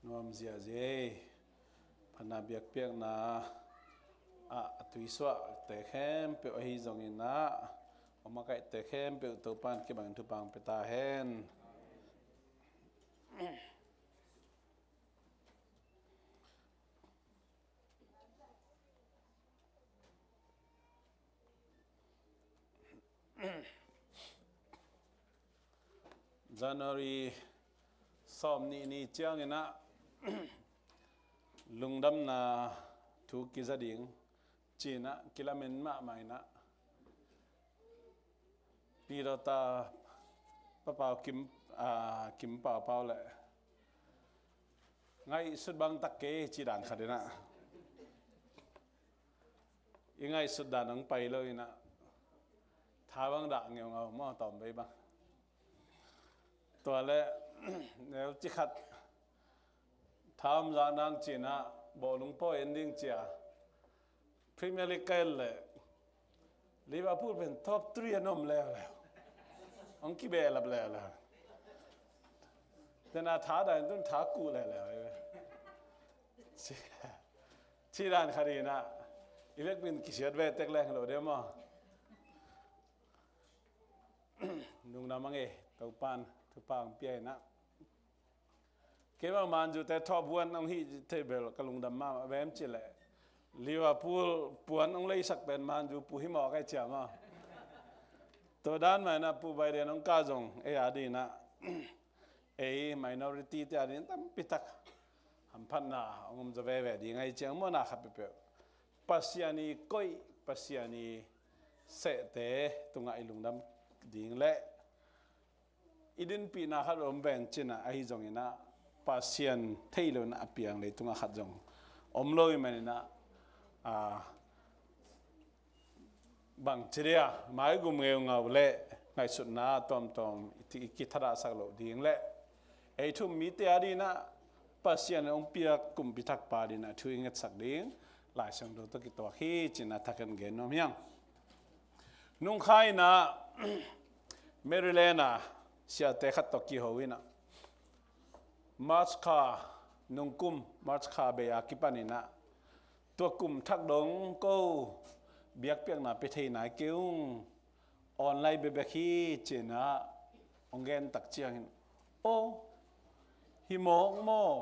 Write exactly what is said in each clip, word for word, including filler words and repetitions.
Nuam ziahziah ei. Phatna biakpiakna ah a tuisuahte khempeuh ahi zongin ah, a makaihte khempeuh Topan kibangin thupha hong pia ta hen. January sawm nih ni ciangin ah lungdamna thu kiza ding ci-in ah kilamen mahmah in ah, Pilota Pa Pau Kim, ah, Kim Pau Pau le ngaihsut bang tak kei ci dan khat in ah, i ngaihsut dan hong pai lo in ah, tha bang dah ngeungau maw, tawmvei bang. Tua le neu ci khat, tha om zah nang ci-in ah bawlung pawi en ding ci-a Premier League ka en leh Liverpool pen top three a na om leuleu. Hong kibehlap leuleu. Tena tha dan tun tha kuh leuleu. Ci, ci dan khat in ah i vekpi in kisiat ve tek leng lo deuh maw. Lungdam a ngei, Topan thupha hong pia in ah. Kei bang Man U te top one hong hih thei bel ka lungdam mahmah ve, em cih leh Liverpool puan hong leisak pen Man U pu hi mawk ei ci a maw. Tua dan mah in ah Pu Biden hong kah zong ei a dingin ah, ei minority te a dingin tampi tak hamphatna hong om zaw veve ding ahi ciang maw, na khat peuhpeuh Pasian i koih, Pasian i sehte tungah i lungdam ding le i dinpihna khat om ven ci-in ah, ahi zongin ah Pasian thei lo in ah a piang leitungah khat zong om lo ahih manin ah, a, bang ci dia, maigum ngeungau le ngaihsutna tuamtuam i ti, i kithadah sak loh ding le ei thu um mite a dingin ah Pasian hong piak kumpi thakpa dingin ah thu i ngetsak ding Lai Siangtho tawh kituak hi ci-in ah thakhat gen nuam hi ing. Nung kha in ah Maryland ah siate khat tawh kiho in ah, March kha, nungkum March kha bei a kipan in ah, tua kum thak dong ko biakpiakna pia thei nai kei ung, online bekbek hi ci-in ah hong gen tak ciangin, aw, hi mawk maw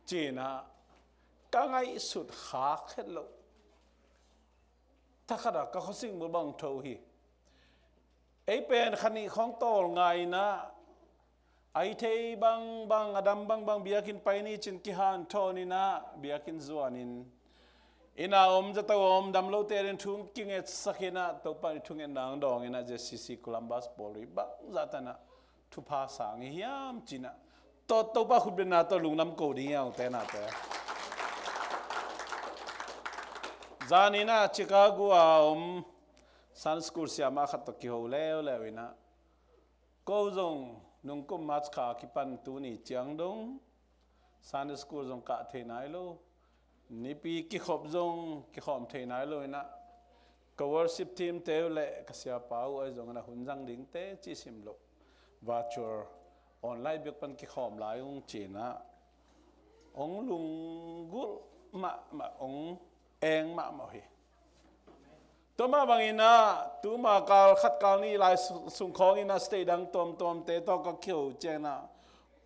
ci-in ah ka ngaihsut khak het loh. Thakhat ah ka khuasing bul bang tho hi. Ei pen kha nih khawng tawl ngai in ah, a hi thei bangbang, a dam bangbang biakinn pai ni ci-in kihanthawn in ah, biakinn zuan in, inn a om, zato a om, dam lote a dingin thu kingetsak in ah, Topa in i thungetna hong dawng in ah, Z C C Columbus pawl i bangzah tan ah thupha sang i hiam ci-in ah, tawh Topa khutbetna tawh lungdam ko ding hi hang, ute naute. Zan in ah Chicago a om Sunday school siamah khat tawh kiho leuleu in ah, ko zong nungkum March kha kipan tuni ciang dong Sunday school zong kah thei nai lo, nipi kikhop zong kikhawm thei nai lo in ah, ka worship team te uh le ka siapa uh ahi zongin ah hun zang dingte cih sim loh, virtual, online bek pan kikhawm lai ung ci-in ah hong lunggulh mahmah, hong eng mahmah uh hi. Tua mah bangin ah tuma kal khat kal nih lai su-, sung khawngin ah state dang tuamtuamte tawh ka kiho ciangin ah,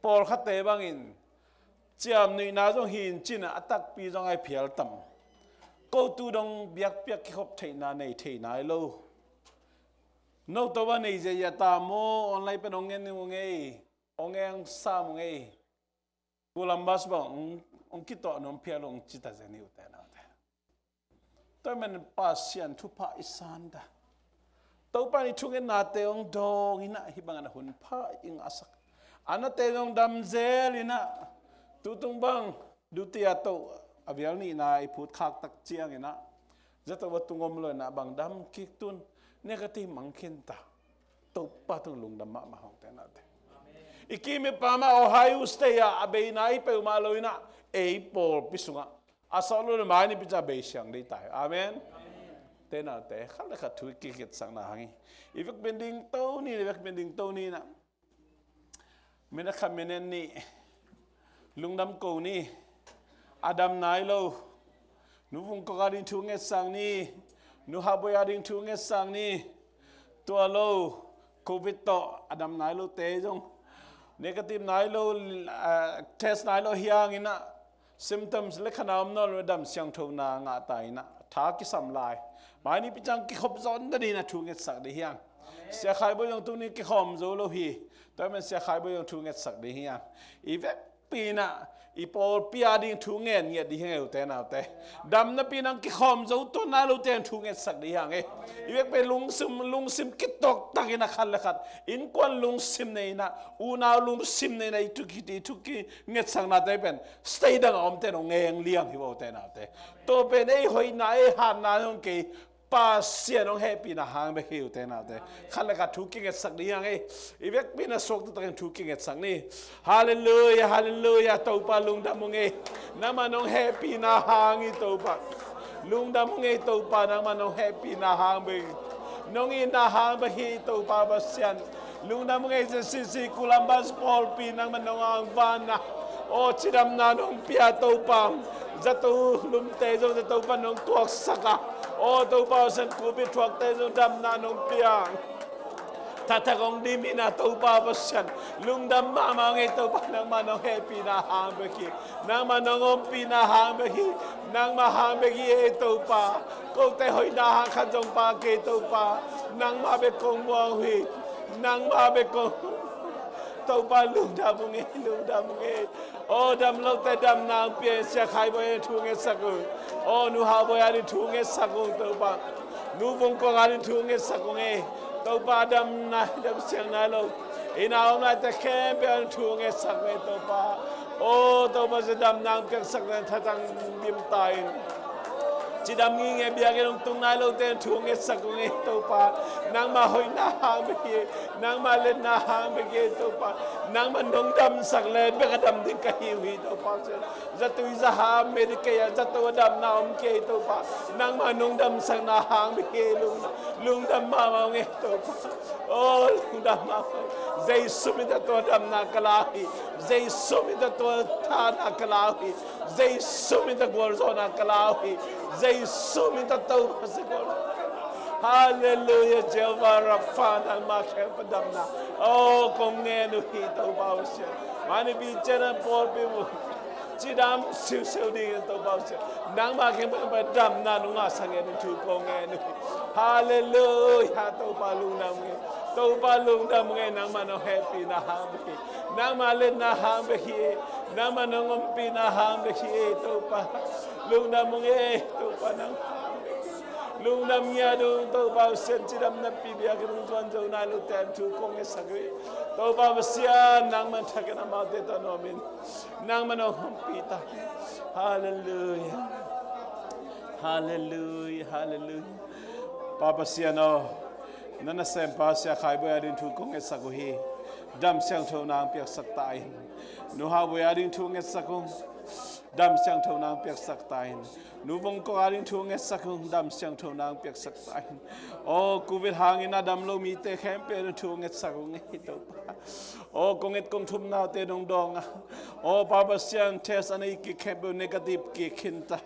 pawlkhatte bangin ciamnuihna zong hi in ci-in ah, a takpi zong a hi phial tam. Ko tu dong biakpiak kikhop theihna nei thei nai lo. No tawh a nei ziahziah ta maw, online pen hong en ung ei, hong eng sam ung ei. Columbus bang hong, hong kituah nuam phial ung ci ta zen hi, ute naute. Tua ahih manin Pasian thupha i san ta. Topa in i thungetnate hong dawng in ah, hih bangin ah hun pha i ngahsak. A nate zong dam zel in ah, tutung bang duty a toh a vial nihna i phut khak tak ciangin ah, zato a tung om lo in ah bang dam kik tun, negative mang khin ta. Topa tung lungdam mahmah hong, ute naute. I kim i pam ah Ohio State ah a beina i peuhmah lo in ah, ei pawlpi sungah a sawt lo le mai nipi ciang bei siang ding ta hi. Amen. Ute naute, khat le khat thu i kikitsakna hang hi. I vekpi in dingto ni, i vekpi in dingto ni in ah, minute khat minute nih Lungdam ko ni. A dam nai lo. Nu Vung Kok a ding thu ngetsak ni. Nu Hau Boi a ding thu ngetsak ni. Tua lo Covid tawh a dam nai lote zong, negative nai lo, ah, test nai lo hi hangin ah, symptoms le khan a om nawn lo, dam siangthona ngah ta in ah, tha kisam lai. Mai ni pi ciang kikhop zaw nadingin ah thu ngetsak ding hi hang. Sia Khai Boi zong tuni kikhawm zo lo hi. Tua ahih manin Sia Khai Boi zong thu ngetsak ding hi hang. I vekpi in ah, i pawlpi a ding thu ngen ngiat ding hi hang e, ute naute. Dam napi in ah kikhawm zo tuan nai lote in thu ngetsak ding hi hang e. I vekpi lungsim, lungsim kitawk takin ah khat le khat, innkuan lungsim nei in ah, unau lungsim nei in ah, i thu ki, i thu kingetsaknate pen state dang a omte in hong ngen liang hi vo, ute naute. Tua pen ei hoihna, ei hatna zong kei, Pasian hong hehpihna hang bek hi, ute naute. Khat le khat thu kingetsak ding hi hang e. I vekpi in ah suak taktakin thu kingetsak ni. Halleluia, halleluia, Topa lungdam ung e. Nangmah nong hehpihna hang hi, Topa. Lungdam ung e, Topa, nangmah nong hehpihna hang bek hi. Nong itna hang bek hi, Topa Pasian. Lungdam ung e, ZCC Columbus pawlpi nangmah nong angvan a. Aw, cidamna nong pia, Topa. Zato lumte zong, zato pan nong tuaksak a. Aw, Topa Pasian, Covid thuakte zong damna nong pia. Thathak hong dim in ah, Topa Pasian. Lungdam mahmah ung e, Topa, nangmah nong hehpihna hang bek hi. Nangmah nong ompihna hang bek hi. Nangmah hang bek hi e, Topa. Kote hoihna hang khat zong pha kei, Topa. Nangmah bek kong muang uh hi. Nangmah bek kong, Topa, lungdam ung e, lungdam ung e. Aw, dam lote damna hong pia in, Sia Khai Boi a ding thu ngetsak ung. Aw, Nu Hau Boi a ding thu ngetsak ung, Topa. Nu Vung Kok a ding thu ngetsak ung e. Topa, dam nai, dam siang nai lo, inn a om laite khempeuh a ding thu ngetsak ung e, Topa. Aw, Topa, cidamna hong piaksak in, thathak hong dim ta in. Cidam ngitnget, biakinn hong tung nai lote in thu ngetsak ung e, Topa. Nangmah hoihna hang bek hi. Nangmah liatna hang bek hi, Topa. Nangmah nong damsak le bek a dam ding ka hi uh hi, Topa. Zatui zaham Medicaid ah zato a damna om kei, Topa. Nangmah nong damsakna hang bek hi. Lung, lungdam mahmah ung e, Topa. Aw, lungdam mahmah. Jesu min tawh tua damna ka la uh hi. Jesu min tawh tua thana ka la uh hi. Jesu min tawh gualzawhna ka la uh hi. Jesu min tawh, Topa, si gualzawhna. Halleluia, Jehovah Rapha, nangmah kiang pan damna aw kong ngen uh hi, Topa Pasian. Mai ni pi ciang a pawlpi mu cidam siusiu dingin, Topa Pasian, nangmah kiang pan damna nong ngahsak ngiat ding thu kong ngen uh hi. Halleluia, Topa, lungdam ung e. Topa, lungdam ung e, nangmah nong hehpihna hang bek hi. Nangmah liatna hang bek hi. Nangmah nong ompihna hang bek hi, Topa. Lungdam ung e, Topa, nang hang bek hi. Lungdam ngiat ung, Topa Pasian, cidam napi biakinn hong zuan zo nai lote a ding thu kong ngetsak uh hi. Topa Pasian, nangmah thak in amaute tawh na om in. Nangmah nong ompih ta. Halleluia. Halleluia, halleluia. Pa Pasian aw, na nasempa Sia Khai Boi a ding thu kong ngetsak uh hi. Dam siangtho nang piaksak ta in. Nu Hau Boi a ding thu ngetsak ung. Dam siangtho nang piaksak ta in. Nu Vung Kok a ding thu ngetsak ung. Dam siangtho nang piaksak ta in. Aw, Covid hangin a dam lo mite khempeuh a ding thu ngetsak ung e, Topa. Aw, kong et kong thum naute nong dawng a. Aw, Pa Pasian, test a nei kik khempeuh negative kik khin ta.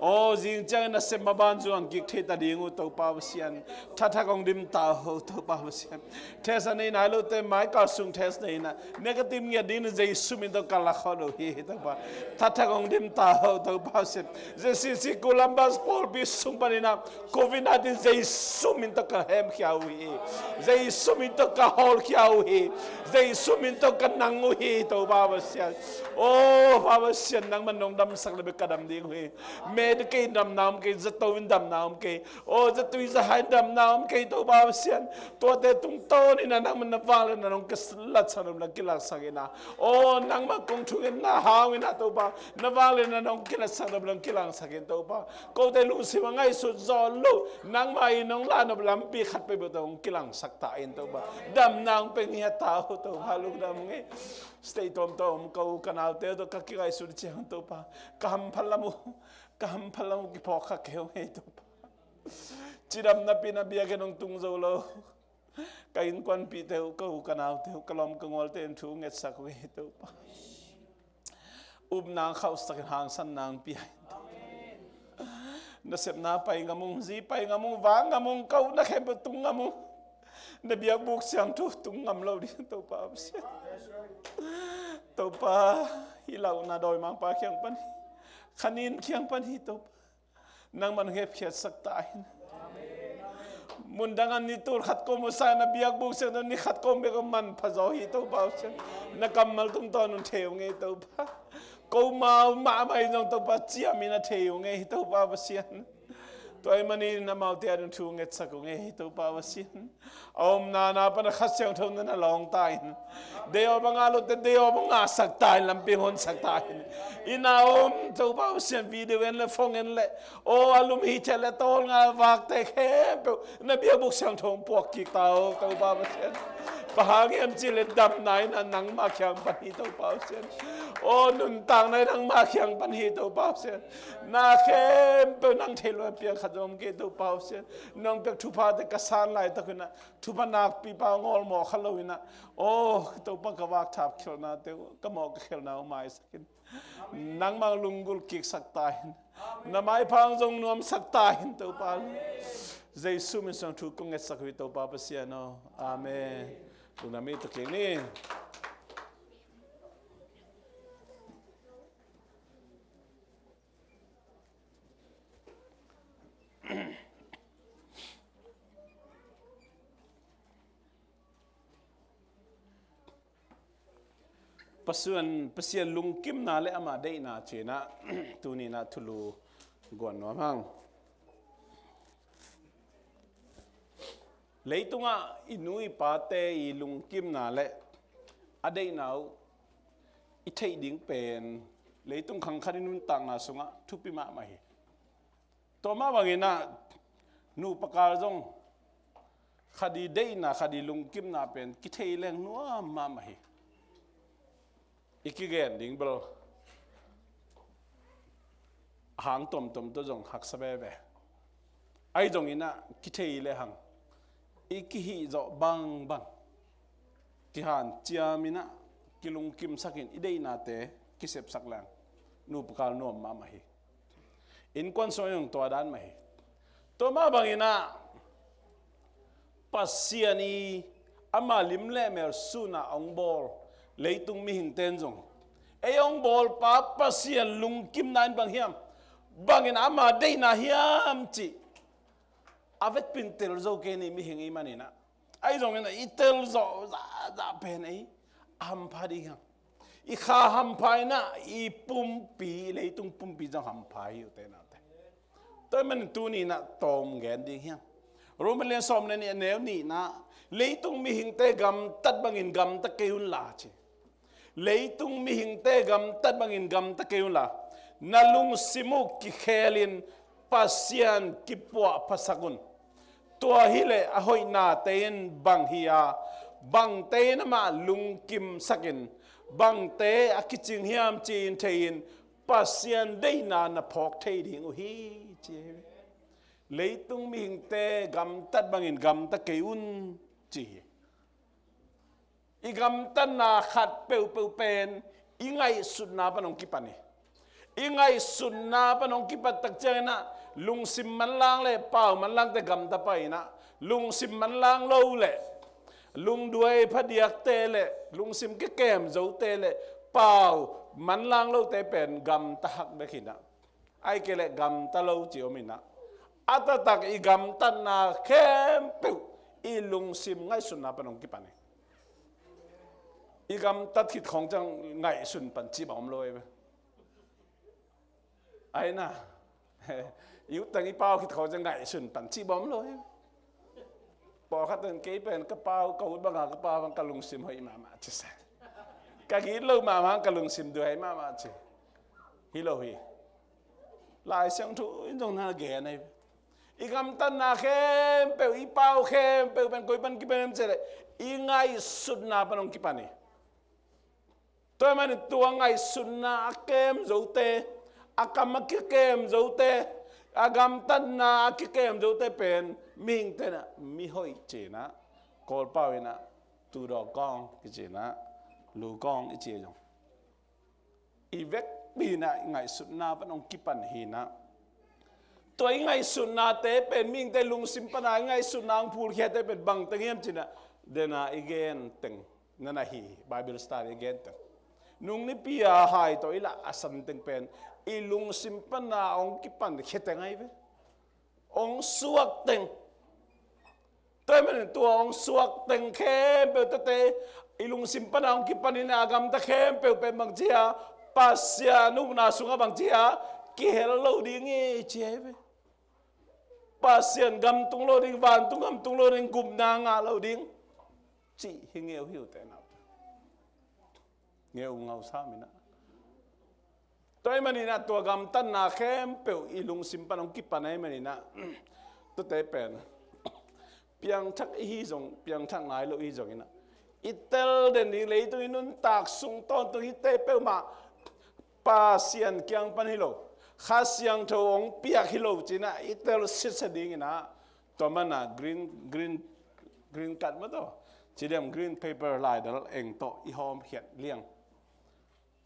Aw, zing ciangin a sem maban zuan kik thei ta ding uh, Topa Pasian. Thathak hong dim ta uh, Topa Pasian. Test a nei nai lote mai kal sung test nei in a negative ngiat dingin Jesu min tawh ka la khol uh hi, Topa. Thathak hong dim ta uh, Topa Pasian. ZCC Columbus pawlpi sung panin a Covid nineteen Jesu min tawh ka hemkhia uh hi. Jesu min tawh ka hawlkhia uh hi. Jesu min tawh ka nang uh hi, Topa Pasian. Aw, Pa Pasian, nangmah nong damsak le bek ka dam ding uh hi. Medicaid in damna om kei, zato in damna om kei. Aw, zatui zahai in damna om kei, Topa Pasian. Tuate tungtawn in a nangmah na vangliatna nong kilatsak nop le nong kilangsak in a. Aw, nangmah kong thungetna hang in a, Topa, na vangliatna nong kilatsak nop le nong kilangsak in, Topa. Kote lungsim a ngaihsut zawh loh, nangmah in nong lahnop lampi khat peuhpeuh tawh hong kilangsak ta in, Topa. Damna hong pia ngiat ta uh, Topa, lungdam ung e. State tuamtuam a om ka u ka naute tawh ka kingaihsut ciang, Topa, ka hampha lam uh, ka hampha lam uh kiphawk kha kei ung e, Topa. Cidam napi in a biakinn hong tung zo lo ka innkuanpihte uh, ka u ka naute uh, ka lawm ka gualte in thu ngetsak uh e, Topa. Upna khauhsakin hangsanna pia in. Na sepna pai ngam ung, zi pai ngam ung, vak ngam ung, ka upna khempeuh tung ngam ung. Na biakbuk siangtho tung ngam lo ding Topa Pasian. Topa, hih launa dawimangpa kiang pan hi, khanin kiang pan hi Topa. Nangman hepkhiatsak ta in. Mundang an ni tul khat kawm uh sa na biakbuk siangtho ni khat kawm bek a manpha zaw hi Topa Pasian. Na kammal tungtawn un thei ung ei Topa. Ko mau mahmah in zong Topa ciamin a thei ung ei Topa Pasian. Tua ahih manin amaute ading thu ngetsak ung ei Topa Pasian. A omna na pan a Kha Siangtho na na lawng ta in. Day off a ngah lote day off a ngahsak ta in, lampi honsak ta in. Inn a om Topa Pasian, video en le phone en le, aw a lum hi thei le tawl nga vakte khempeuh na biakbuk siangtho hong puak kik ta aw Topa Pasian. Bang hang hiam cih leh damna in a nangmah kiang pan hi Topa Pasian. Aw nuntakna in nangmah kiang pan hi Topa Pasian. Na khempeuh nang theih loh piang khat zong om kei Topa Pasian. Nong piak thuphate ka san laitak in a thupha nakpipa hong awlmawh kha lo in a, aw Topa, ka vak thap khialhnate uh, ka mawh ka khialhna uh maisak in. Nangmah lunggulh kiksak ta in. Na maipha hong zong nuamsak ta in Topa. Jesu min suang thu kong ngetsak uh hi Topa Pasian aw. Amen. Lungdam i, tawh kik ni. Pasian, Pasian lungkimna le ama deihna ci-in ah tuni-in ah thulu guan nuam hang. Leitungah i nu i pate i lungkimna le a deihna uh i theih ding pen leitung khang khat i nuntakna sungah thupi mahmah hi. Tua mah bangin ah nupa kal zong khat i deihna, khat i lungkimna pen kithei leng nuam mahmah hi. I kigen ding bel a hang tuamtuam tawh zong haksa veve. Ahi zongin ah kithei lehang i kihih zawh bangbang kihanciamin ah kilungkimsakin i deihnate kisepsak leng nupa kal nuam mahmah hi. Innkuan sungah zong tua dan mah hi. Tua mah bangin ah Pasian i ama lim le mel sun a hong bawl leitung mihingte in zong ei hong bawlpa Pasian lungkimna in bang hiam, bangin ama deihna hiam cih a vekpi in tel zo kei ni, mihing i hih manin ah. Ahi zongin ah i tel zawh zahzah pen ei a hampha ding hi hang. I kha hampha in ah i pumpi, leitung pumpi zong hampha hi, ute naute. Tua ahih manin tuni-in ah tawm gen ding hi hang. Roma lian sawm le nih, a neu nihna ah leitung mihingte gamtat bangin gamta kei unla ci. Leitung mihingte gamtat bangin gamta kei unla, na lungsim uh kikhelin Pasian kipuahphasak un. Tua hileh a hoihnate in bang hi a, bangte in amah lungkimsakin, bangte a kicing hiam ci-in thei-in Pasian deihna na phawk thei ding uh hi ci hi. Leitung mihingte gamtat bangin gamta kei un ci hi. I gamtatna khat peuhpeuh pen i ngaihsutna pan hong kipan hi. I ngaihsutna pan hong kipat tak ciangin ah lungsim manlang le pau manlangte gamta pah in ah, lungsim manlang lo le lungduai phadiakte le lungsim kikem zote le pau manlang lote pen gamta hak bek hi in ah, ahih kei leh gamta lo ci om in ah, a taktak i gamtatna khempeuh i lungsim ngaihsutna pan hong kipan hi. I gamtat khit khawng ciang ngaihsun pan cih bang om lo ei ve. Ai na, i uttang i pau khit khawng ciang ngaihsun pan cih bang om lo ei ve. Pawlkhat in kei pen ka pau, ka ut banga ka pau bang ka lungsim hoih mahmah ci sa. Ka gitloh mahmah ka lungsim duai mahmah ci. Hi lo hi. Lai Siangtho in zong na gen ahi. I gamtatna khempeuh, i pau khempeuh pen koi pan kipan hiam cih leh i ngaihsutna pan hong kipan hi. Tua ahih manin tua ngaihsutna a kem zote, a kam a kikem zote, a gamtatna a kikem zote pen mihingte in ah mihoih ci-in ah, Kawlpau in ah tudawh kawng kici-in ah, lu kawng i ci zong, i vek Pi-in ah i ngaihsutna pan hong kipan hi-in ah, tua i ngaihsutnate pen mihingte lungsim pan a i ngaihsutna hong phulkhiate pen bangteng hiam ci-in ah, den a i gen teng na na hi, Bible study i gen teng. Nung nipi a hai tawh i lah a san teng pen i lungsim pan a hong kipan khia teng ahi ve. Hong suak teng. Tua ahih manin tua hong suak teng khempeuh, tuate i lungsim pan a hong kipan in a gamta khempeuh pen bangci hiam, Pasian ukna sungah bangci hiam, kihel lo ding hi ci hi ve. Pasian gam tung lo ding, vantung gam tung lo ding, gupna ngah lo ding cih hi ngeu hi uh te nau. Ngeu ngau sam in ah. Tua ahih manin ah tua gamtatna khempeuh i lungsim pan hong kipan ahih manin ah, tuate pen piangthak i hi zong, piangthak nai lo i hi zongin ah, i tel den ding, leitung i nuntak sung tawntung hite peuhmah Pasian kiang pan hi lo, Kha Siangtho hong piak hi lo ci-in ah i tel sitset dingin ah, tua man ah green, green, green card maw, tua ci diam, green paper, laidal eng tawh i hawmkhiat liang.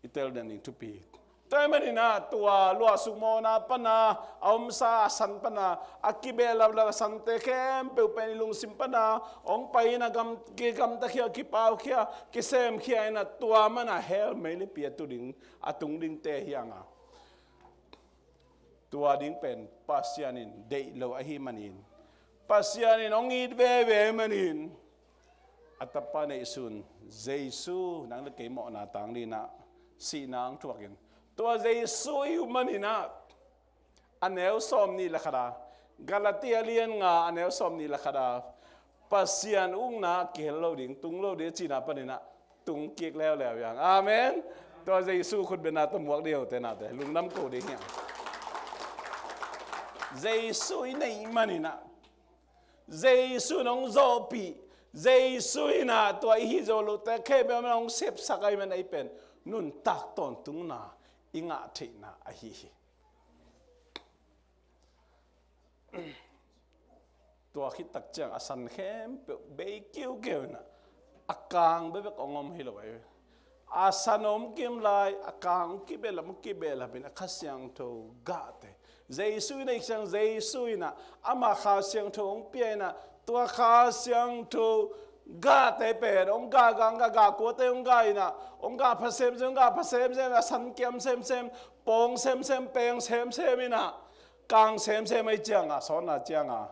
I tel den ding thupi hi. Tua ahih manin ah tua luahsuk mawhna pan a, a omsa a san pan a, a kibehlap lap a sante khempeuh pen i lungsim pan a hong pai in a, gam, kigamta khia, kipau khia, kisem khia in ah, tua man a hell meilipi a tu ding, a tung dingte hi hang a. Tua ding pen Pasian in deih lo ahih manin, Pasian in hong it veve ahih manin, a Tapa neihsun Jesu, nang le kei mawhna tang dingin ah sihna hong thuakin, tua Jesu i uh manin ah, a neu sawmnih le khat a, Galatia lian nga a neu sawmnih le khat a, Pasian ukna kihel lo ding, tung lo ding a cihna panin ah tung kik leuleu hi hang. Amen. Tua Jesu khutbetna tawh muak ding hi uh te nate, lungdam ko ding hi hang. Jesu i neih manin ah, Jesu in hong zawhpih, Jesu in ah tua i hih zo lohte khempeuh hong sepsak ahih manin ei pen nuntak tawntungna i ngah theihna ahi hi. Tua khit tak ciang a san khempeuh bei kiukiu in ah, a kang bekbek hong om hi lo ahi. A san hong kim lai, a kang hong kibehlap, hong kibehlap in ah Kha Siangtho gahte, Jesu i neih ciang Jesu in ah, ama Kha Siangtho hong pia in ah, tua Kha Siangtho gahte pen hong gah, gah, gah, gah, kuate hong gah in ah, hong gah pha semsem, hong gah pha semsem, a san kiam semsem, pawng semsem, peng semsem in ah, kang semsem ahih ciang a, sawnna ciang a,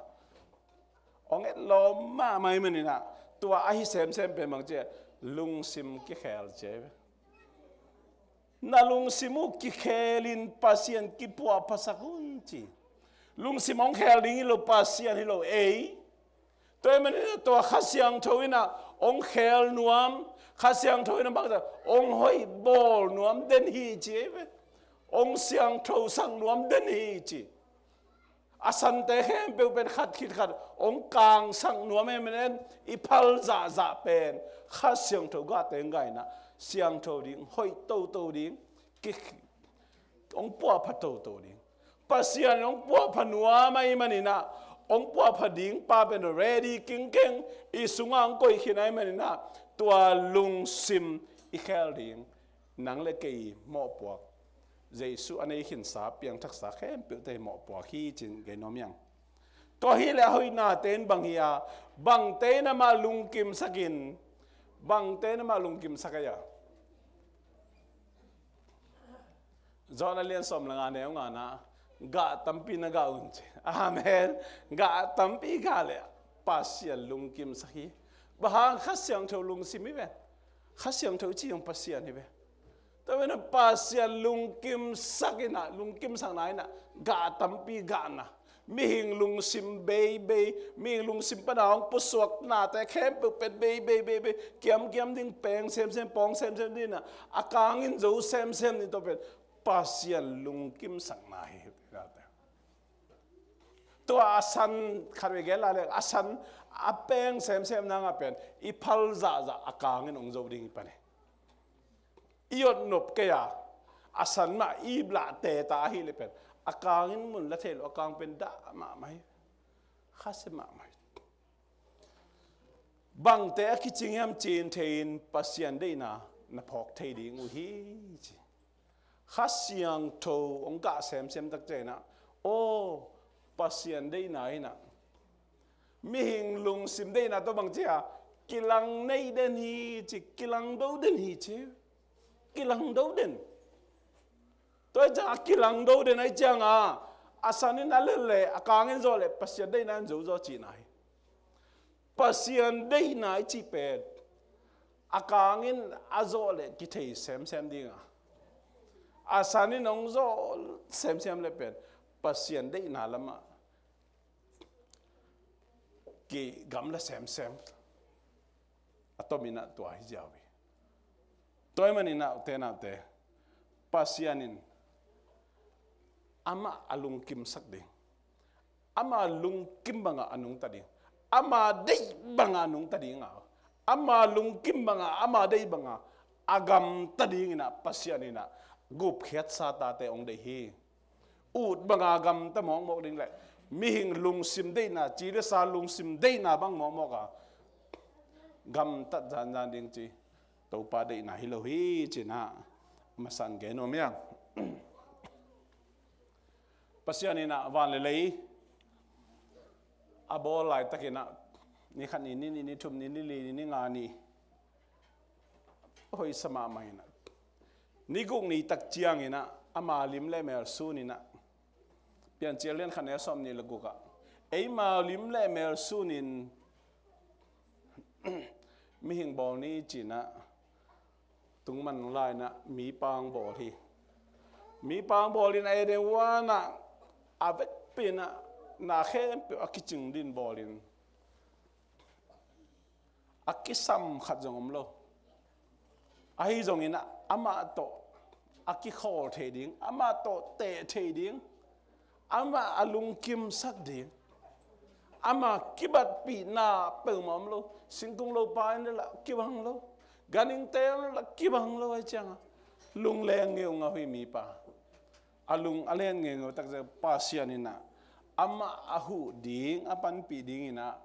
hong etlawm mahmah ahih manin ah, tua ahi semsem pen bang ci hiam, lungsim kikhel ci hi ve. Na lungsim uh kikhelin Pasian kipuahphasak un ci. Lungsim hong khel ding hi lo, Pasian hi lo, ei. Tua ahih manin ah tua Kha Siangtho in ah hong khel nuam, Kha Siangtho in ah bangzah, hong hoih bawl nuam den hi ci hi ve. Hong siangthosak nuam den hi ci. A sante khempeuh pen khat khit khat hong kangsak nuam ahih manin, i phal zahzah pen Kha Siangtho gahte hong gah in ah, siangtho ding, hoih toto ding, ki, hong puahpha toto ding. Pasian in hong puahpha nuam ahih manin ah, hong puahpha ding pa pen ready kingkeng i sungah hong koih khin ahih manin ah, tua lungsim i khel ding, nang le kei mawhpuak, Jesu a nei khinsa, piangthaksa khempeuhte mawhpuak hi ci-in gen nuam hi hang. Tua hi leh a hoihnate in bang hi a, bangte in amah lungkimsak in, bangte in amah lungkimsak a hia. John a lian sawm le nga neu nga na, gah tampi na gah un ci. Amen. Gah tampi gah leh Pasian lungkimsak hi. Bang hang? Kha Siangtho lungsim hi ve. Kha Siangtho i cih zong Pasian hi ve. Tua ahih manin Pasian lungkimsak in ah, lungkimsakna in ah, gah tampi gahna, mihing lungsim beibei, mihing lungsim pan a hong pusuaknate khempeuh pen beibei, beibei, kiamkiam ding, peng semsem, pawng semsem ding in ah, a kang in zo semsem ding, tua pen Pasian lungkimsakna hi. Tua a san khat vei gen lai leng, a san a peng semsem nang a pen i phal zahzah a kang in hong zo ding hi pan hi. I otnop kei a, a san mah i ip lah teta ahih leh pen a kang in mun la thei lo, a kang pen dah mahmah hi. Khasia mahmah hi. Bangte a kicing hiam cih thei-in Pasian deihna na phawk thei ding uh hi ci. Kha Siangtho hong kah semsem tak ciangin ah, aw, Pasian deihna in ah, mihing lungsim deihna tawh bang ci a, kilang nei den hi ci, kilang do den hi ci. Kilang do den. Tua hi ciang a kilang do den ahi ciang a, a san in a lel leh, a kang in zawh leh Pasian deihna in zo zaw cihna hi. Pasian deihna i cih pen a kang in a zawh leh kithei semsem ding a, a san in hong zawh semsem leh pen Pasian deihna lamah kigamla semsem. A tom in ah tua hi ziau hi. Tua ahih manin ah, ute naute, Pasian in amah a lungkimsak ding, ama lungkim bangah a nungta ding, ama deih bangah a nungta ding a, ama lungkim bangah, ama deih bangah a gamta dingin ah Pasian in ah gupkhiatsa tate hong deih hi. Ut banga gamta mawkmawk ding leh mihing lungsim deihna, ci le sa lungsim deihna bang mawkmawk a gamtat zanzan ding ci Topa deihna hi lo hi ci-in ah masa-in gen nuam ing. Pasian in ah van le lei a bawl laitakin ah, ni khat ni, ni nih ni, ni thum ni, ni li ni, ni nga ni, hoihsa mahmah in ah, ni guk ni tak ciangin ah ama lim le mel sun in ah, Piancil lian khat neu sawm nih le guk ah, eima lim le mel sun in mihing bawl ni ci-in ah tungman lai-in ah mipa hong bawl hi. Mipa hong bawl in ah Eden huan ah a vekpi-in ah na khempeuh a kicing dingin bawl in, a kisam khat zong om lo. Ahi zongin ah amah tawh a kikhawl thei ding, amah tawh teh thei ding, amah a lungkimsak ding, ama kibatpihna peuhmah om lo. Singkung lopa in le lah kibang lo, ganhingte in le lah kibang lo, ahi ciang a lungleng ngeungau hi mipa. A lung a leng ngeungau tak ciang Pasian in ah amah a huh ding, a panpih dingin ah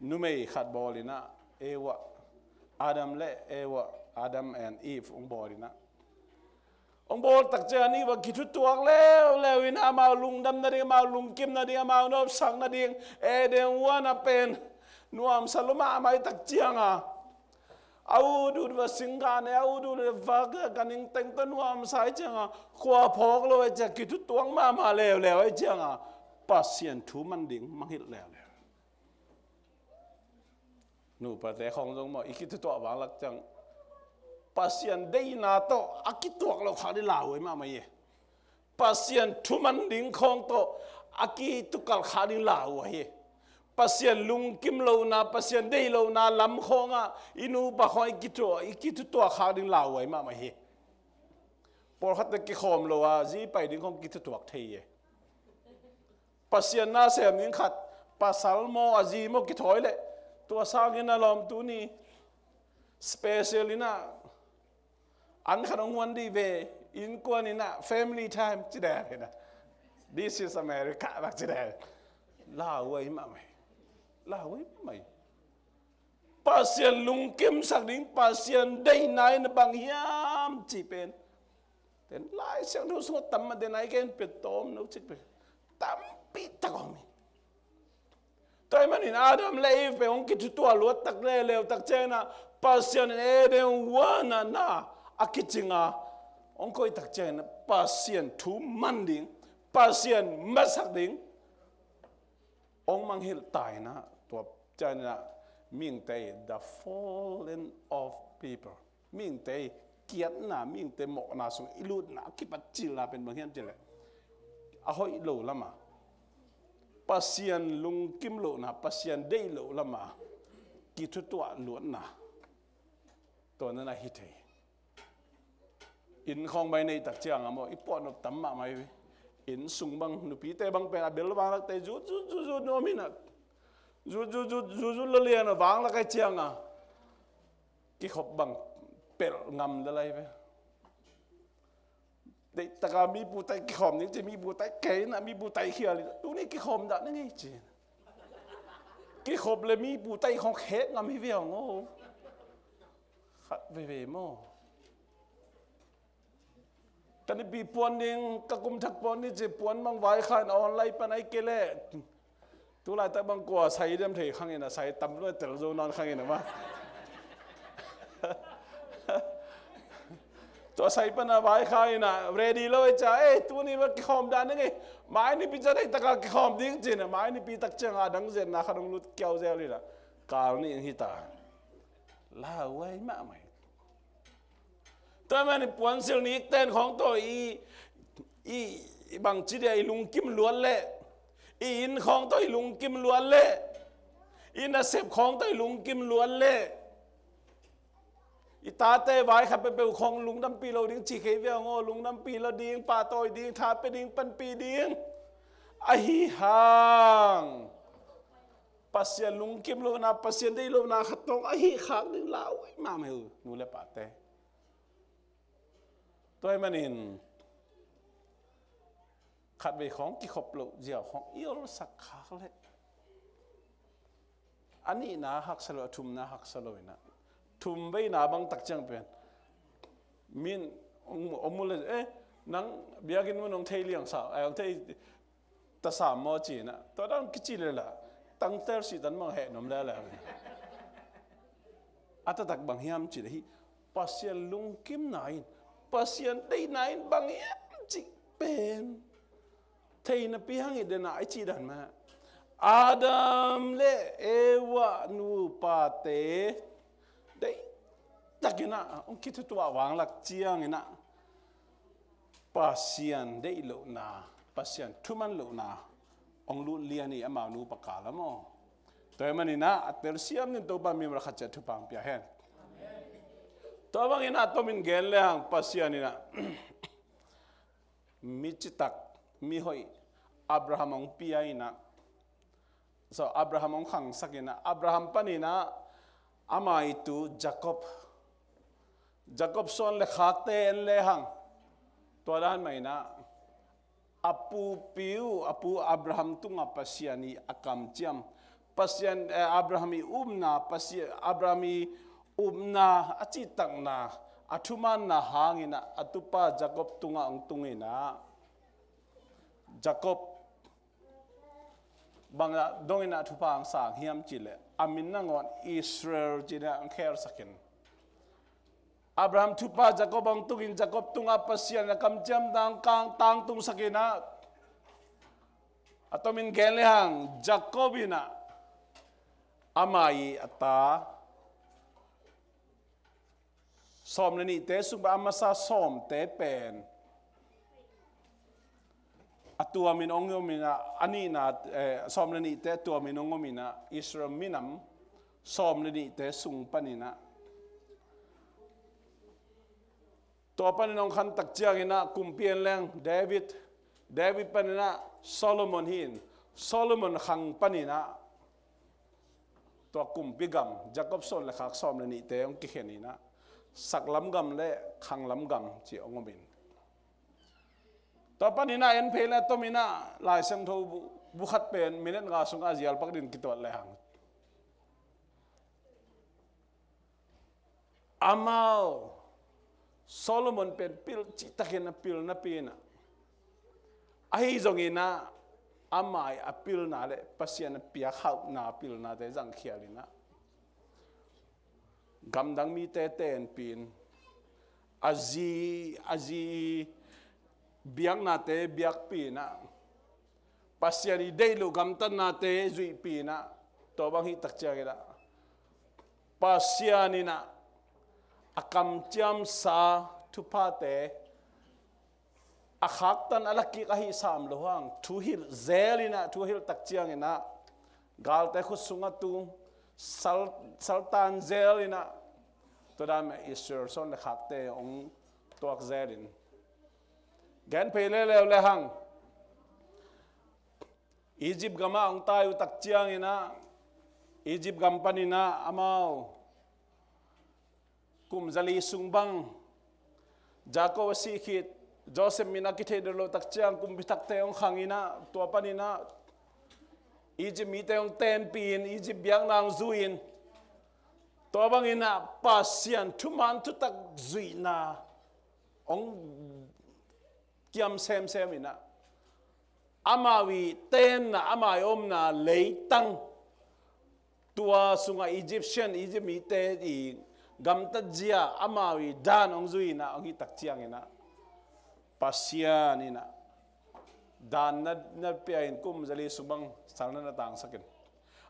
numei khat bawl in ah, Eva, Adam le Eva, Adam and Eve hong bawl in ah, hong bawl tak ciang a Eva kithutuak leuleu in ah amau lungdam nading, amau lungkim nading, amau nopsak nading Eden huan ah pen nuamsa lua mahmah hi tak ciang a, a ut ut va singkah ne, a ut ut va ganhing teng tawh nuamsa ahi ciang a, khua phawk lo ahi ciang a, kithutuak mahmah leuleu ahi ciang a, Pasian thu man ding mangngilh leuleu. Nupate khawng zong maw, i kithutuak vanglak ciang Pasian deihna tawh a kituak loh khak ding lauhuai mahmah hi. Pasian thu man ding khawng tawh a kitukalh khak ding lauhuai hi. Pasian lungkim lohna, Pasian deih lohna lam khawngah i nupa khawng i kithutuak, i kithutuak khak ding lauhuai mahmah hi. Pawlkhatte kikhawm lo a zi pai ding khawng kithutuak thei hi. Pasian na sem ding khat, pasal maw, a zi maw kithawi leh, tua sangin a lawm tuni special in ah an khat hong huan dih ve, innkuan in ah family time ci dai ve na. This is America bang ci dai. Lauhuai mahmah hi. Lauhuai mahmah hi. Pasian lungkimsak ding, Pasian deihna in bang hiam cih pen, ten Lai Siangtho sungah tam mah, den a i gen pia tawm no cik pen tampi tak om hi. Tua ahih manin Adam le Eve pen hong kithutuak luat tak leuleu tak ciangin ah, Pasian in Eden huan ah na a kicing a hong koih tak ciangin ah, Pasian thu man ding, Pasian masak ding hong mangngilh ta in ah, tua ciangin ah mihingte, the fallen of people, mihingte kiatna, mihingte mawhna sung i lutna a kipat cilna pen bang hiam cih leh, a hoih lo lamah, Pasian lungkim lohna, Pasian deih loh lamah kithutuak luatna, tua na na hi thei. Inn khawng bang i neih tak ciang a maw, i puahnop tam mahmah hi ve. Inn sung bang, nupite bang pen a bel vanglakte zut zut zut zut nuam in ah, zut zut zut zut zut lua lian a vanglak ahi ciang a kikhop bang pelh ngam lel ahi ve. Deih taka mi putai kikhawm ding ci, mi putai kei in ah, mi putai khial in ah, tuni kikhawm dah ning ei ci. Kikhop le mi putai khawng khek ngam hi ve hong aw. Khat veve maw. Ka Nipi puan ding, ka kum thak puan ni ci puan bang vaikha in a awn lai pan ai kei leh. Tu laitak bang kua sai diam thei khang in a, sai tam lua tel zo nawn khang in a ma. Tua sai pan a vaikha in a ready lo e ca, eh, tuni va kikhawm dan ding e. Mai nipi ca dei taka kikhawm ding cin a, mai nipi tak ciang a dang zen na kha dong lut kiau zel in a. Kal ni in hita. Lauhuai mahmah hi. Tua man i puansil nik ten khawng tawh i, i, i bangci dia i lungkim luat leh, i inn khawng tawh i lungkim luat leh, i nasep khawng tawh i lungkim luat leh, i tate vai khat peuhpeuh khawng lungdampi lo ding ci kei ve aw, lungdampi lo ding, pahtawi ding, tha pia ding, panpih ding. Ahi hang Pasian lungkim lohna, Pasian deih lohna khat tawng ahi khak ding lauhuai mahmah hi, nu le pate. Tua ahih manin khatvei khawng kikhop loh ziau khawng i olsak khak leh a nihna haksa lo, a thumna haksa lo in a, thum veina bang tak ciang pen min ong, ong mu le, eh, nang biakinn mun ong thei liang sa, ai ong thei ta sam maw ci in a, tua dan kici le la tangtel sih tan bang heh nuam le la. A taktak bang hiam ci le hi, Pasian lungkimna in, Pasian deihna in bang hiam cih pen thei napi hang i den a, i cih dan mah Adam le Eva nupate deih takin a ong kithutuah vanglak ciangin a Pasian deih lohna, Pasian thuman lohna ong lut lian hi amau nupa kal ah maw. Tua ahih manin a telsiam dingin Topa mimal khat ciat thupha ong pia hen. Tua bangin a tomin gen le hang Pasian in a mi citak, mi hoih Abraham ong pia in a, so Abraham ong khangsak in a, Abraham panin a ama i tu Jacob, Jacob suan le khakte en le hang, tua dan mah in a a pupi uh, a pu Abraham tungah Pasian i a kamciam, Pasian, eh, Abraham i upna, Pasian, Abraham i upna, a cihtakna, a thumanna hangin a, a tupa Jacob tungah ong tung in a, Jacob bang a dongin a thupha ong sang hiam cih leh a min nangawn Israel ci in a ong khelsak in. Abraham thupha Jacob ong tungin Jacob tungah Pasian a kamciam dang kang tangtungsak in a, a tomin gen le hang Jacob in a ama i a ta sawm le nihte sung pan a masa sawmte pen a tuamin ong om in a, a nihna, eh, sawm le nihte a tuamin ong om in a, Israel minam sawm le nihte sung panin a, tua panin ong khan tak ciangin a kumpi en leng David, David panin a Solomon hi in, Solomon khang panin a tua kumpi gam, Jacob suan le khak sawm le nihte ong kikhen in a, saklam gam le khanglam gam ci ong om in. Tua panin a en phei le tomin a Lai Siangtho bu, bu khat pen minute nga sungah a zial pak dingin kituat le hang. Amau Solomon pen pil cihtakin a pil napi in a, ahi zongin a ama i a pilna le Pasian a piak hauhna pilnate zangkhial in a, gamdang mite tenpih in, a zi, a zi biaknate biakpih in a, Pasian i deih loh gamtatnate zuihpih in a, tua bang hih tak ciangin a Pasian in a a kamciamsa thuphate a khaktan a lakik ahi sam lo hang, thuhilh zel in a, thuhilh tak ciangin a galte khut sungah tu sal, saltan zel in a, tua dan mah Israel suan le khakte ong tuak zel in. Gen phei leuleu le hang Egypt gamah ong tai uh tak ciangin a, Egypt gam panin a amau kum zali sung bang, Jacob a sih khit, Joseph min a kitheih deuh loh tak ciang kumpi thakte ong khang in a, tua panin a Egypt mite ong tenpih in, Egypt biakna ong zui in, tua bangin a Pasian thuman thutak zuihna ong kiam semsem in ah, amau i tenna, amau i omna leitang, tua sungah Egyptian, Egypt mite i gamtatzia, amau i dan hong zui in ah, hong hih tak ciangin ah, Pasian in ah dan na, na pia in kum zali sung bang salna na tangsak in.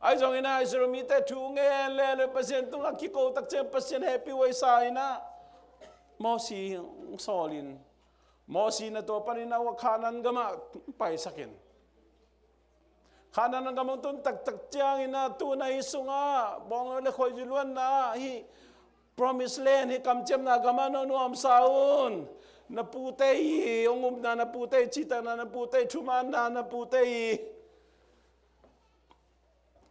Ahi zongin ah Israel mite thu ngen leuleu, Pasian tungah kiko tak ciang Pasian hehpih huai sa in ah, Mosi hong sawl in, Mosi in ah tua panin ah Kanaan gamah paisak in. Kanaan gam hong tun taktak ciangin ah, tu na hih sungah bawngnawi le khuaizu luanna ah, hih Promised Land, hih kamciamna gamah na nuamsa un. Na pute i hong upna, na pute i cihtakna, na pute i thumanna, na pute i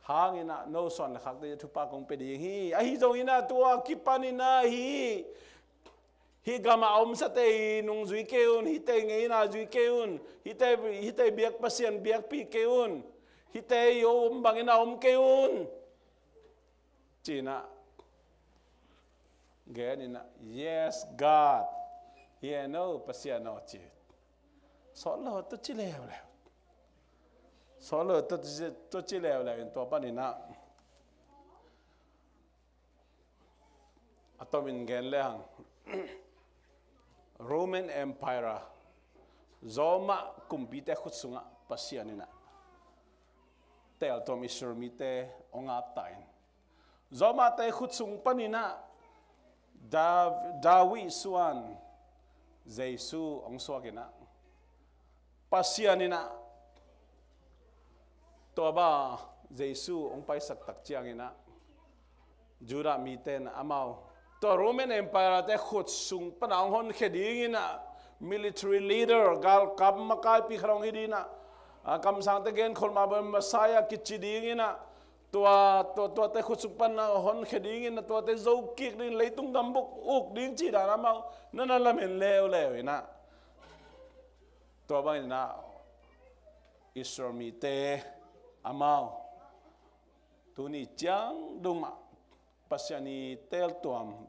hangin ah no suan le khakte thupha kong pia ding hi. Ahi zongin ah tua kipanin ah hih, hih gamah a omsate i nungzui kei un, hihte i ngeina zui kei un, hihte, hihte i biak Pasian biakpih kei un, hihte i om bangin a om kei un, ci-in ah gen in ah, "Yes, God." Hi e no, Pasian aw, ci. Sawt lo tua ci leuleu. Sawt lo tua ci, tua ci leuleu in tua panin ah, a tomin gen le hang, Roman Empire, Roma kumpite khut sungah Pasian in ah teeltuam Israel mite hong ap ta in, Romate khut sung panin ah Da-, David suan Jesu hong suak in ah, Pasian in ah tua bang Jesu hong paisak tak ciangin ah, Judah mite in ah amau tua Roman Empire te khut sung pan ah hong honkhia dingin ah, military leader, galkap makaipi khat hong hi dingin ah, a kamsangte genkhol mah bang Messiah kici dingin ah, tua, tua, tuate khut sung pan ah honkhia dingin ah, tuate zo kik ding, leitung gam buk uk ding ci dan amau na na lamen leuleu in ah, tua bangin ah Israel mite amau tuni ciang dong mah Pasian i teeltuam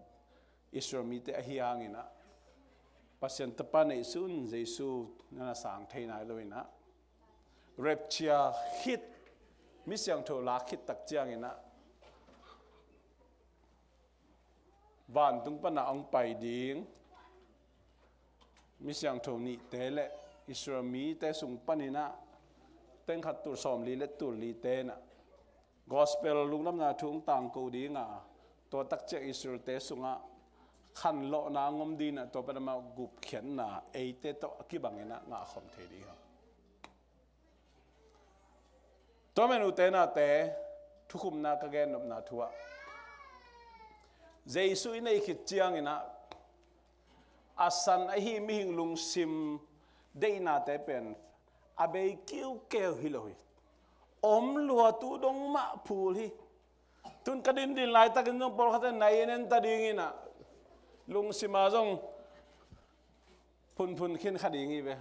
Israel mite ahi hangin ah, Pasian Tapa neihsun Jesu na na sang thei nai lo in ah, rapture khit, mi siangtho lak khit tak ciangin ah, vantung pan ah hong pai ding mi siangtho nihte le Israel mite sung panin ah, teng khat tul sawmli le tul lite in ah, gospel lungdamna thu hong tangko ding a, tua tak ciang Israelte sungah khanlawhna hong om dingin ah, tua pan amau gupkhiatna eite tawh a kibangin ah ngahkhawm thei ding hi. Tua manin ute naute, thukhupna ka gennopna thu ah, Jesu i neih khit ciangin ah, a san ahi mihing lungsim deihnate pen a bei kiukeu hi lo hi. Om lua tu dong mah phul hi. Tun ka dindin laitakin zong pawlkhatte nai en en ta dingin ah, lungsim ah zong phunphun khin kha ding hi ve.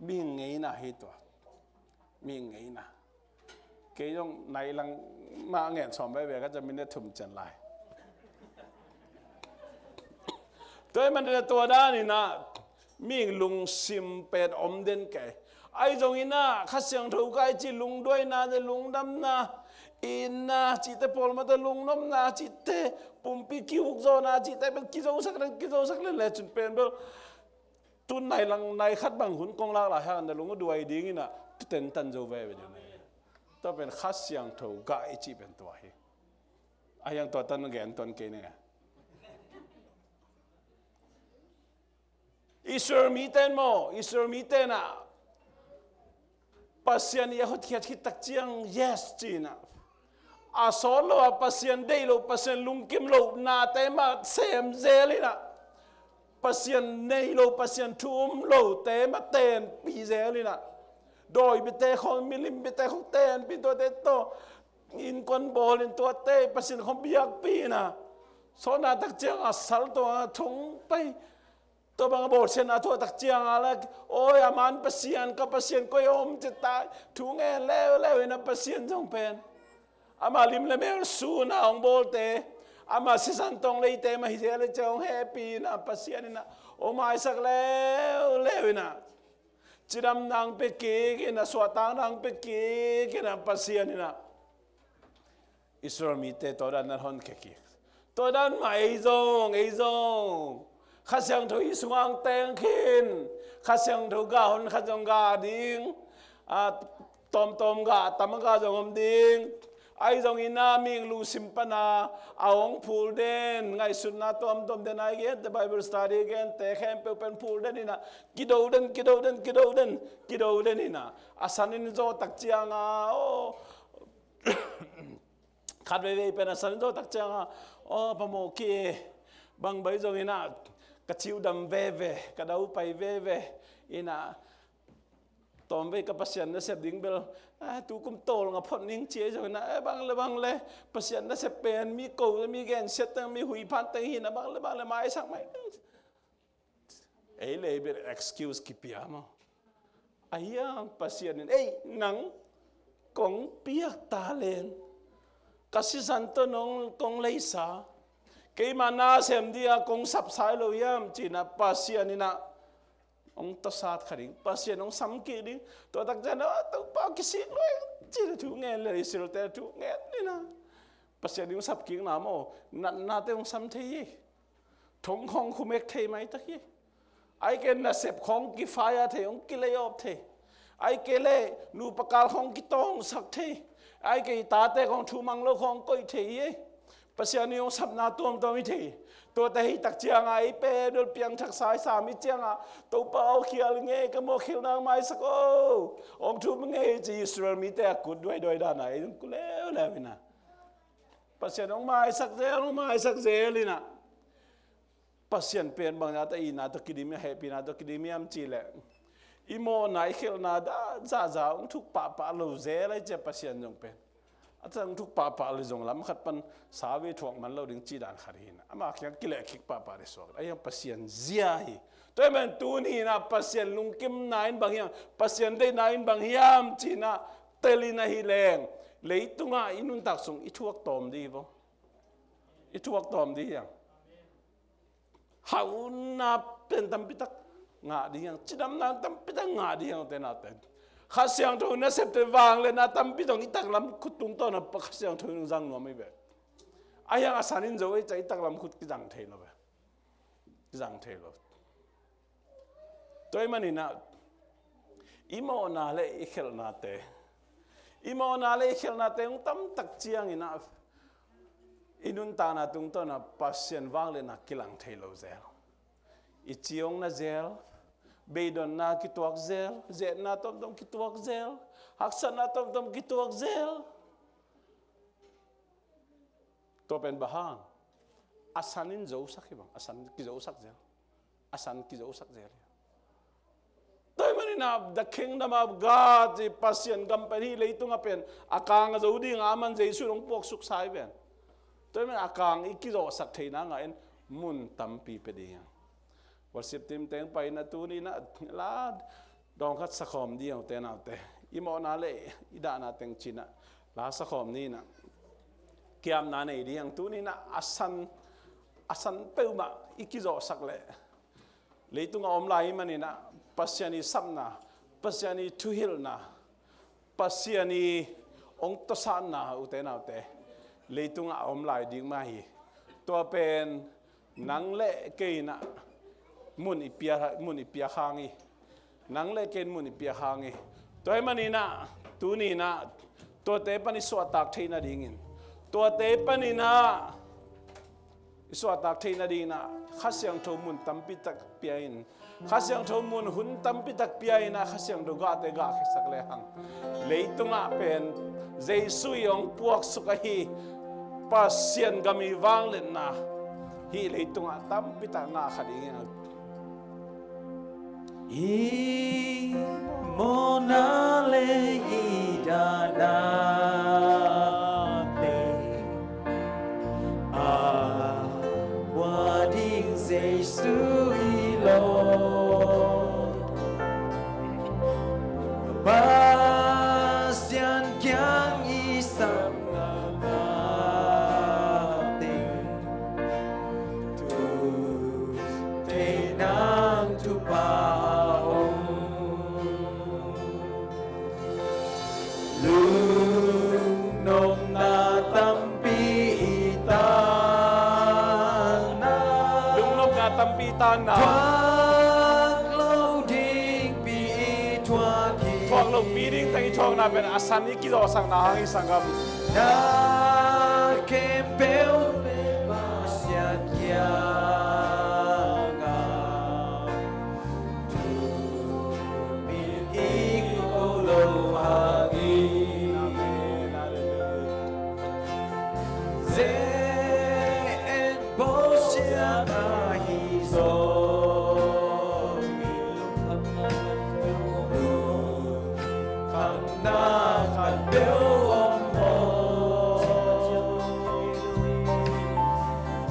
Mihing ngeina hi tua. Mihing ngeina. Kei zong nai lang mah ngen sawm veve ka ciang minute thum ciang lai. Tua ahih manin tua danin ah mihing lungsim pen om den kei. Ahi zongin ah Kha Siangtho gah i cih lungduaina, lungdamna, itna cihte, pawlmate lungnopna cihte, pumpi kihukzawhna cihte pen kizosak le, kizosak le, le cun pen bel tu nai lang nai khat bang hun kong lak lai hang na lung a duai dingin ah tu tentan zo veve ding. Tua pen Kha Siangtho gah i cih pen tua hi. A hiang tua tan gen tuan kei ning a. Israel mite in maw, Israel mite in ah Pasian i a hotkhiat khit tak ciang, yes, ci-in ah, a sawt lo a Pasian deih lo, Pasian lungkim lo nate mah sem zel in ah, Pasian nei lo, Pasian thu um lote mah tenpih zel in ah, dawi biate khawng, milim biate khawng tenpih, tuate tawh innkuan bawl in, tuate Pasian khawng biakpih in ah, sawtna tak ciang a sal tawh a thong pai. Tua bang a bawlsiatna thu a tak ciang a la, awi, a man Pasian, ka Pasian koi a om ci ta, thu ngen leuleu in ah Pasian zong pen ama lim le mel sun a hong bawlte, ama sisan tawng leite mah hi zel le ciang hong hehpih in ah, Pasian in ah Hong maisak leuleu in ah, cidam nang pia kik in ah, suahtak nang pia kik in ah, Pasian in ah Israel mite tua dan na honkhia kik. Tua dan mah ei zong, ei zong Kha Siangtho i sungah teng khin, Kha Siangtho gah hon khat zong gah ding, a tawmtawm gah, tam a gah zong om ding. Ahi zongin ah mihing lungsim pan a hong phul den, ngaihsutna tuamtuam den, a i gente, Bible study i gente khempeuh pen phul den in ah, kido den, kido den, kido den, kido den in ah, a san in zawh tak ciang a, aw, khat veivei pen a san in zawh tak ciang a, aw, phamawh kei, bang bai zongin ah ka ciu dam veve, ka daupai veve in ah, tawmvei ka Pasian nasep ding bel, a, tukum tawlnga phot ning ci, ahi zongin ah, e, bang le bang le, Pasian nasep pen mi ko, mi gensiat teng, mi huiphan teng hi in ah, bang le bang le maisak mai. Ei le ei bel excuse kipia maw. Ahi hang Pasian in, ei, nang kong piak talent, ka sisan tawh nong kong leisa, keima nasem ding a kong sapsa hi lo hiam, ci in ah Pasian in ah hong tawsat kha ding, Pasian hong sam kik ding. Tua tak ciang a, aw, Topa, kisik lo hi, ci in ah thu ngen le, Israelte thu ngen in ah, Pasian in hong sap kikna maw, natnate hong sam thei hi. Thong khawng khumek thei maitak hi. Ahih kei leh nasep khawng kifaya thei, hong kilei awp thei. Ahih kei leh nupa kal khawng kitawngsak thei. Ahih kei leh tate khawng thumang lo khawng koih thei hi. Pasian in hong sapna tuamtuam hi thei. Tuate hi tak ciang a, ei pen bel piangthak sa i sam hi ciang a, Topa aw, khial ing e, ka mawh khial nang maisak aw, hong thum ing e, ci Israel mite a kut duaiduai dan a, ei zong kut leuleu in ah, Pasian hong maisak zel, hong maisak zel in ah, Pasian pen bang zahta itna tawh kidim hiam, hehpihna tawh kidim hiam cih leh, i mawhna, i khelhna dan zahzah hong thuk pahpah lo zel ahi ciang, Pasian zong pen a tang thuk pahpah le zong lam khat pan sa ve thuak man lo ding cih dan khat hi in ah, ama kiang kilehkhik pahpah le suak. Ahi hang Pasian zia hi. Tua ahih manin tuni in ah Pasian lungkimna in bang hiam, Pasian deihna in bang hiam ci in ah tel in ahih leng, leitungah i nuntak sung i thuak tawm ding hi vo. I thuak tawm ding hi hang. Hauhna pen tampi tak ngah ding hi hang, cidamna tampi tak ngah ding hi hang, ute naute. Kha Siangtho nasepte, vangliatna tampi tak i taklam khut tungtawn a Kha Siangtho in zang nuam hi ve. Ahi hang a san in zo ei ciang i taklam khut kizang thei lo ve. Kizang thei lo. Tua ahih manin ah, i mawhna le i khelhnate, i mawhna le i khelhnate hong tam tak ciangin ah, i nuntakna tungtawn a Pasian vangliatna kilang thei lo zel. I ci hong na zel, beidonna kituak zel, ze-etna tomtom kituak zel, haksatna tomtom kituak zel. Tua pen bang hang? A san in zosak hi bang, a san kizosak zel. A san kizosak zel hi. Tua ahih manin ah, the kingdom of God, i Pasian gam pen hih leitungah pen a kang a zo ding a, aman Jesu in hong puaksuk sa hi ven. Tua ahih manin a kang i kizawhsak theihna ngah in mun tampi pia ding hi hang. Worship team teng pai in ah, tuni in ah la dawng khat sakhawm ding hi hang, ute naute. I mawhna le i dahna teng ci in ah la sakhawm ni in ah, kiamna nei ding hi hang. Tuni in ah a san, a san peuhmah i kizawhsak leh, leitungah om lai ahih manin ah Pasian i sapna, Pasian i thuhilhna, Pasian i hong tawsatna, ute naute, leitungah a om lai ding mah hi. Tua pen nang le kei in ah mun i pia, mun i piak hang hi. Nang le kei in mun i piak hang hi. Tua ahih manin ah, tuni in ah, tuate pan i suahtak theih nadingin, tuate panin ah i suahtak theih nadingin ah Kha Siangtho mun tampi tak pia in, Kha Siangtho mun hun tampi tak pia in ah, Kha Siangtho gahte gahkhiasak le hang, leitungah pen Jesu i hong puaksuk ahi Pasian gam i vangliatna hih leitungah tampi tak ngah kha ding hi hang. I mawhna le i dahna teng a pua ding Jesu i lawm. Pasian kiang i sam ngah teng, tu theihna Thuak lopi ding teng i thuakna pen a san i kizawhsakna hang hi, sanggam. Na khempeuh pen Pasian kiangah thu min i ko lo hang hi. Zen Pasian ahi zong, lungkhamna khat peuh om maw?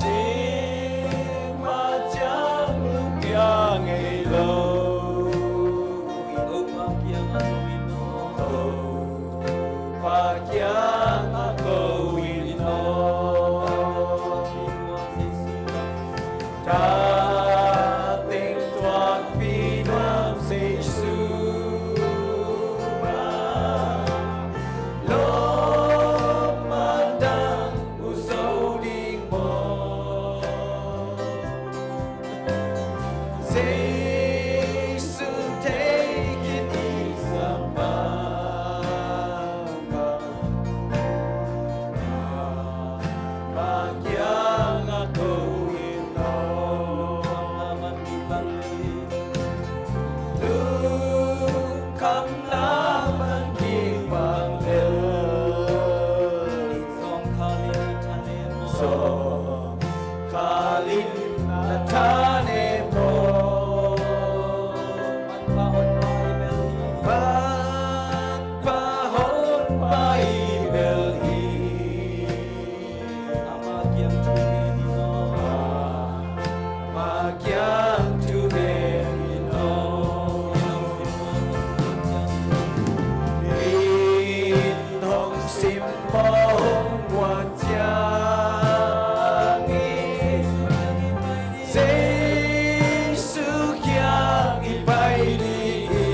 Ding mah ciang lungkia ngei lo. Topa kiangah ko in aw. Tha teng thuakpi nuam Jesu mah, lawmman dang mu zo ding maw? Jesu thei khin i sam bangbang, amah kiangah ko in aw. Lungkhamna van kik bang lel, zawngkhal in na thanem maw? Zawngkhal in na thanem maw? Manpha Honpa i bel hi. Manpha Honpa i bel hi. Ama kiang thu ngen in aw. Ama kiang thu ngen in aw. Min hong sim maw, hong muan ciangin Jesu kiang i pai ding hi.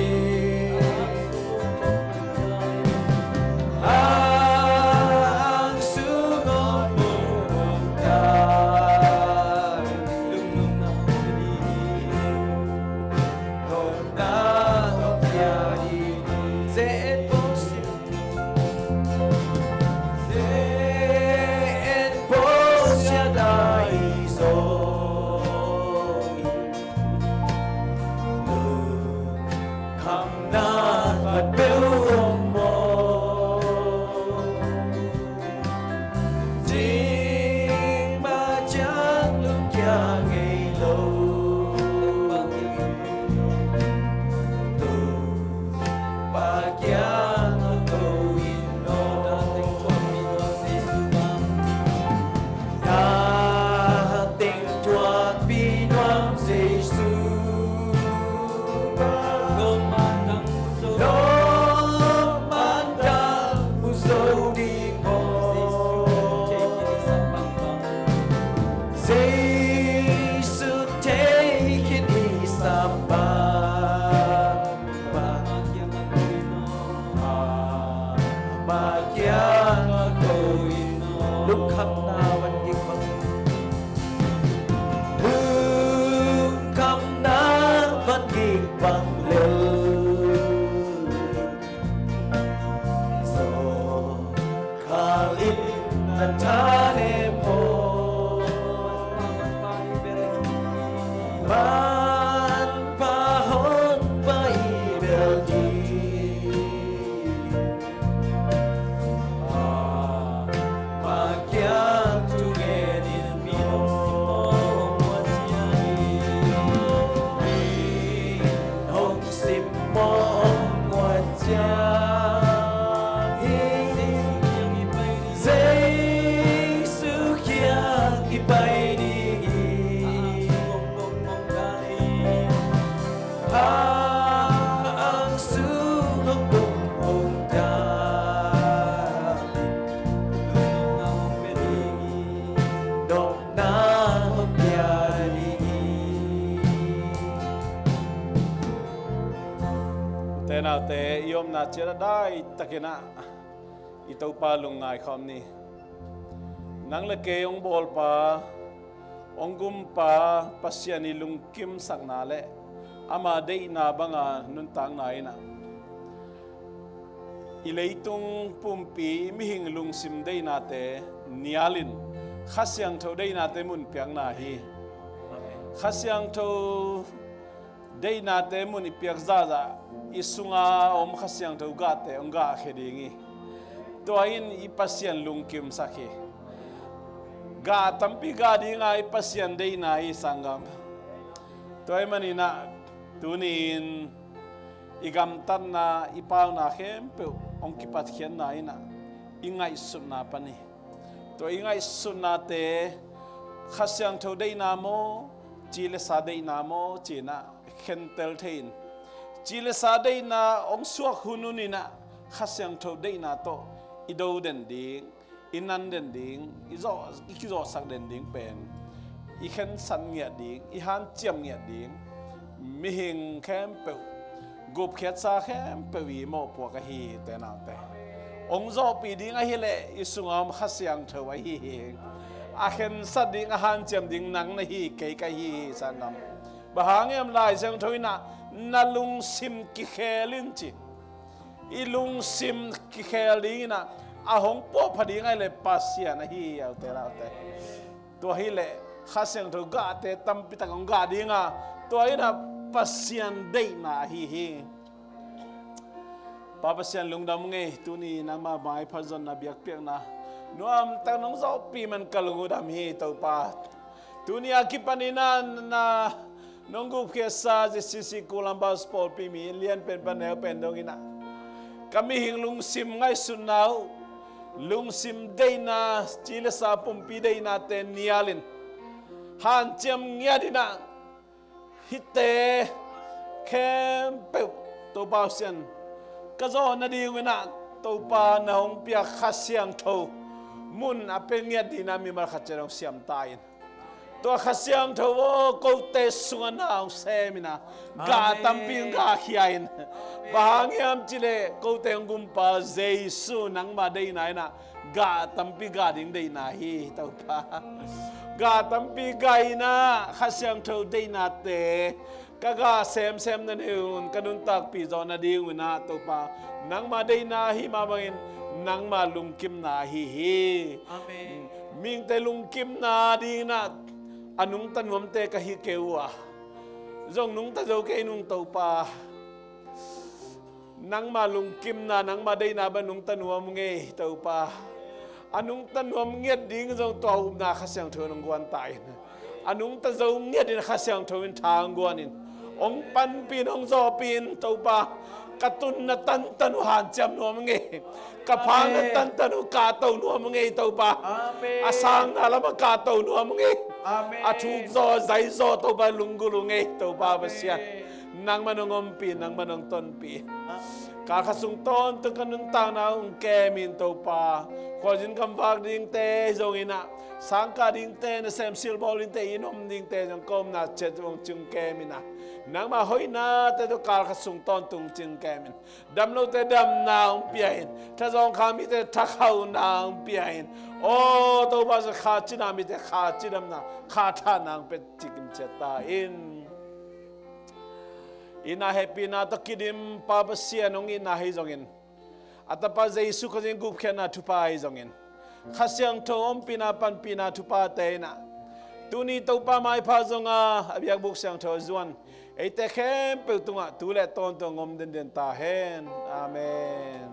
A ang sung hong pung hong dai, lungdamna hong pia ding hi. Lungdamna hong pia ding hi. Zen Pasian, Zen Pasian ahi zong, lungkhamna khat peuh om maw? Ding mah ciang lungkia ngei lo. Topa kiangah ko in aw. Na teng thuakpi nuam Jesu mah, lawmman dang mu zo ding maw? Jesu thei khin i sam bangbang, amah kiangah ko in aw. Lungkhamna van kik bang, lungkhamna van kik bang lel, zawngkhal in na thanem maw? Manpha Honpa i bel hi. Amah kiang thu ngen in aw. Min hong sim maw, hong muan ciangin Jesu kiang i pai ding hi. A ang sung hong pung hong dai, lungdamna hong pia ding hi. Ute naute, i omna ciat a daitakin ah i Topa lungngai khawm ni. Nang le kei hong bawlpa, hong gumpa Pasian i lungkimsakna le ama deihna banga nuntakna in ah I leitung pumpi mihing lungsim deihnate nialin Kha Siangtho deihnate mun piakna hi. Kha Siangtho deihnate mun i piak zahzah i sunga om Kha Siangtho gahte hong gahkhia ding hi. Tua in i Pasian lungkimsak hi. Gah tampi gah dinga i Pasian deihna hi sanggam. Tua ahih maninah tuni-in i gamtatna i pauna khempeuh hong kipatkhiatna inah i ngaihsutna pan hi. Tua i ngaihsutnate Kha Siangtho deihna maw, ci le sa deihna maw cinah khentel thei-in, ci le sa deihna hong suak hunhun inah Kha Siangtho deihna tawh i do den ding, i nan den ding, i zawh, i kizawhsak den ding pen i khensat ngiat ding, i hanciam ngiat ding mihing khempeuh, gupkhiatsa khempeuh i mawhpuak ahi hi, te naute. Hong zawhpih ding ahileh i sunga om Kha Siangtho ahi hi. A khensat ding, a hanciam ding nang na hi, kei ka hi hi sanggam. Bang hang hiam, Lai Siangtho inah na lungsim kikhel in ci. I lungsim kikhel ding inah a hong puahpha ding ahileh Pasian ahi hi, aute naute. Tua hileh Kha Siangtho gahte tampitak hong gah dinga, tua inah Pasian deihna ahi hi. Pa Pasian, lungdam ung ei, tuni nangma maipha zonna biakpiakna nuamtak nong zawhpih man ka lung uh dam hi Topa. Tuni a kipan inah na nong gupkhiatsa Z C C Khulam Bas pawlpi mi lianpen pan neupen dong inah ka mihing lungsim ngaihsutna uh, lungsim deihna, ci le sa pumpi deihnate nialin hanciam ngiat inah hihte khempeuh Topa Pasian ka zawh nading uh inah Topa na hong piak Kha Siangtho mun a pia ngiat dinah mimal khat ciat hong siam ta in. Tua Kha Siangtho aw, kote sungah na hong sem inah gah tampi hong gahkhia in. Bang hang hiam cihleh kote hong gumpa Jesu nangma deihna inah gah tampi gah ding deihna hi Topa. Gah tampi gah inah Kha Siangtho deihnate ka gah semsem nading un, ka nuntakpih zawh nading un ah Topa, nangma deihna ahi mah bangin nangma lungkimna ahi hi. Amen. Mihingte lungkimna ding inah a nungta nuamte ka hi kei uh a, zong nungta zo kei nung Topa. Nangma lungkimna, nangma deihna bang nungta nuam ung ei Topa. A nungta nuam ngiat ding zong tua upna Kha Siangtho in hong guan ta in. A nungta zo ngiat in Kha Siangtho in tha hong guan in, hong panpih in, hong zawhpih in Topa. Ka tunna tantan uh hanciam nuam ung ei. Ka phakna tantan uh kahto nuam ung ei Topa. Amen. A sangna lamah kahto nuam ung ei. Amen. A thukzaw a zaizaw Topa lunggulh ung ei Topa Pasian. Nangman hong ompih, nangman hong tonpih. Kalkhat sung tawntung ka nuntakna hong kem in Topa. Khualzin kam vak dingte zong inah, sangkah dingte, nasem silbawl dingte, inn om dingte zong ka omna ciat hong cing kem inah, nangma hoihnate tawh kalkhat sung tawntung cing kem in. Damlote damna hong pia in, thazawng khak mite thakhauhna hong pia in. Aw Topa, kha cina mite kha cidamna, kha thahna hong pia cikim ciat ta in. Itna hehpihna tawh kidim Pa Pasian hong itna ahi zongin, a Tapa Jesu Khazih gupkhiatna thupha ahi zongin, Kha Siangtho ompihna panpihna thuphate inah, tuni Topa maipha zonga a biakbuk siangtho a zuan eite khempeuh tungah tu le tawntung hong om denden ta hen. Amen.